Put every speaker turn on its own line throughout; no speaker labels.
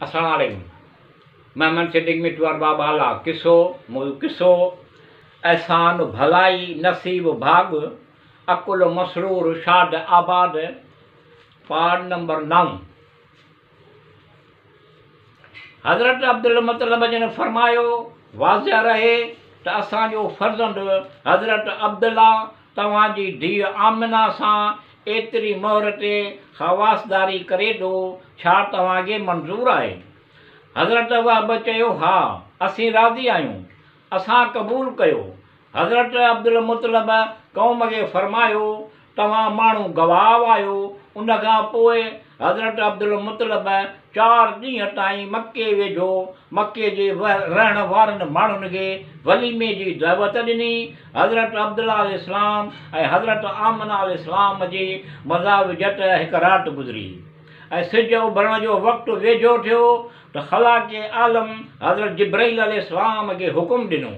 السلام عليڪم محمد صديق مٺو ارباب اعليٰ قصو موضوع قصو احسان ڀلائي نصيب ڀاڳ عقل مسرور شاد آباد پارٽ نمبر نو حضرت عبدالمطلب جن فرمايو واضح رهي ته اسان جو فرزند حضرت عبدالله توهان جي ڌيء آمنه سان ايتري مهر تي خواصداري ڪري ٿو، ڇا توهان کي منظور آهي؟ حضرت وهب چيو، ها، اسين راضي آهيون، اسان قبول ڪيو. حضرت عبدالمطلب قوم کي فرمايو، توهان ماڻهو گواهه آهيو. ان کان پوء حضرت عبدالمطلب چار ڏينهن تائين مڪي ويجهو مڪي جي رهڻ وارن ماڻهن کي وليمي جي دعوت ڏني. حضرت عبدالله عليه السلام ۽ حضرت آمنه عليه السلام جي مزاوجت هڪ رات گذري ۽ سج اڀرڻ جو وقت ويجهو ٿيو ته خلاق عالم حضرت جبرئيل عليه السلام کي حڪم ڏنو.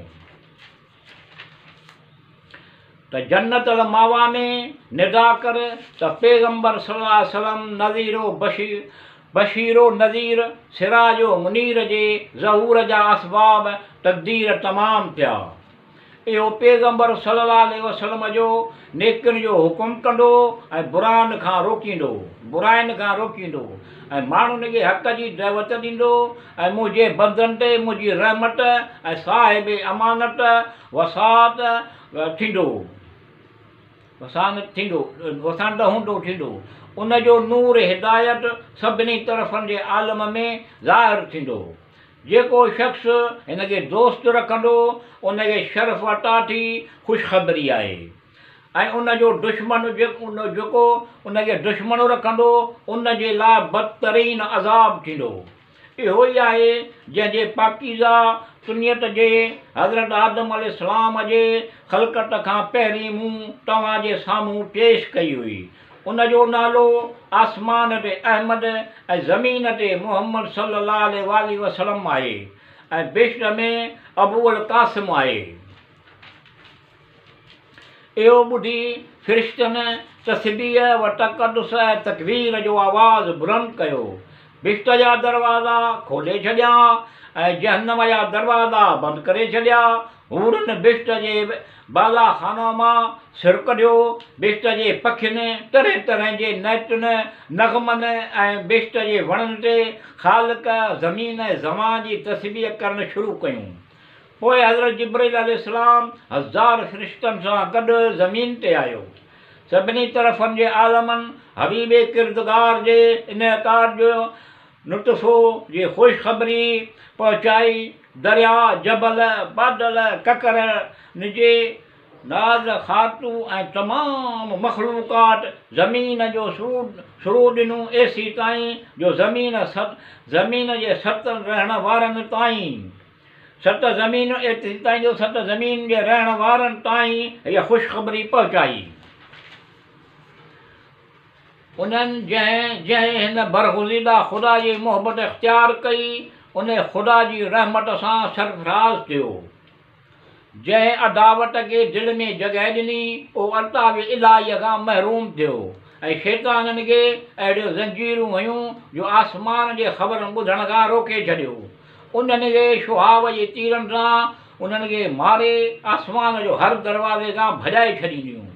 ته جنت الماويٰ ۾ ندا ڪر ته پيغمبر صلي الله عليه وسلم نذير و بشير بشير و نذير سراج و منير جي ظهور جا اسباب تقدير تمام ٿيا. اهو پيغمبر صلي الله عليه وسلم جو نيڪين جو حڪم ڪندو ۽ بران کان روڪيندو براين کان روڪيندو ۽ ماڻهن کي حق جي دعوت ڏيندو ۽ منهنجي بندن تي منهنجي رحمت ۽ صاحب امانت وسعت ٿيندو وسانت ٿيندو وسانت هوندو ٿيندو ان جو نور هدايت سڀني طرفن جي عالم ۾ ظاهر ٿيندو جيڪو شخص هن کي دوست رکندو ان کي شرف عطا ٿي خوشخبري آهي ۽ ان جو دشمن جيڪو ان کي دشمن رکندو ان جي لاء بدترين عذاب ٿيندو. اهو ئي آهي جنهن جي پاڪيزه سنيت جي حضرت آدم عليه السلام جي خلقت کان پهرين مون توهان جي سامهون پيش ڪئي هئي. ان جو نالو آسمان تي احمد ۽ زمين تي محمد صلي الله عليه واٰله وسلم آهي ۽ بهشت ۾ ابو القاسم آهي. اهو ٻڌي فرشتن تسبيح و تقدس ۽ تڪبير جو آواز بلند ڪيو. بهشت جا دروازا کولي ڇڏيا ۽ جهنم جا دروازا بند ڪري ڇڏيا. حورن بهشت جي بالا خانو مان سر ڪڍيو. بهشت جي پکين طرح طرح جي نعتن، نغمن ۽ بهشت جي وڻن تي خالق زمين ۽ زمان جي تسبيح ڪرڻ شروع ڪيون. پوء حضرت جبرئيل عليه السلام هزار فرشتن سان گڏ زمين تي آيو. سڀني طرفن جي عالمن حبيب ڪردگار جي انعقاد جو نطفو جي خوشخبري پهچائي. درياء، جبل، بادل، ڪڪر، نجي، ناز، خارتو ۽ تمام مخلوقات زمين جو سرو ڏنو ايسيتائين جو زمين زمين جي ستن رهڻ وارن تائين. ست زمين ايتري تائين جو ست زمين جي رهڻ وارن تائين هيء خوشخبري پهچائي. انهن جنهن جنهن هن برگزيده خدا جي محبت اختيار ڪئي، انهي خدا جي رحمت سان سرفراز ٿيو. جنهن عداوت کي دل ۾ جڳهه ڏني، اهو الطاف الاهيء کان محروم ٿيو ۽ شيطانن کي اهڙيون زنجيرون هنيون جو آسمان جي خبرن ٻڌڻ کان روڪي ڇڏيو. انهن کي شهاب جي تيرن سان انهن کي ماري آسمان جو هر دروازي کان ڀڄائي ڇڏينديون.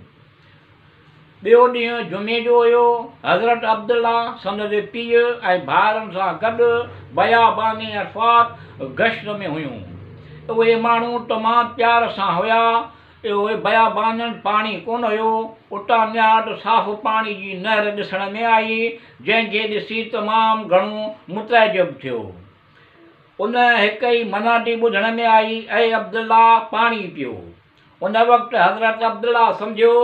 ٻيو ڏينهن جمعي جو هيو. حضرت عبدالله سندس پيء ۽ ڀائرن سان گڏ بيابان عرفات گشت ۾ هيون. اهي ماڻهو تمام پيار سان هيا. اهي بيابانن پاڻي ڪونه هيو. اتان نهايت صاف پاڻي جي نهر ڏسڻ ۾ آئي، جنهن کي ڏسي تمام گهڻو متعجب ٿيو. ان هڪ ئي منادي ٻڌڻ ۾ آئي، اي عبدالله! پاڻي پيو. ان وقت حضرت عبدالله سمجهيو.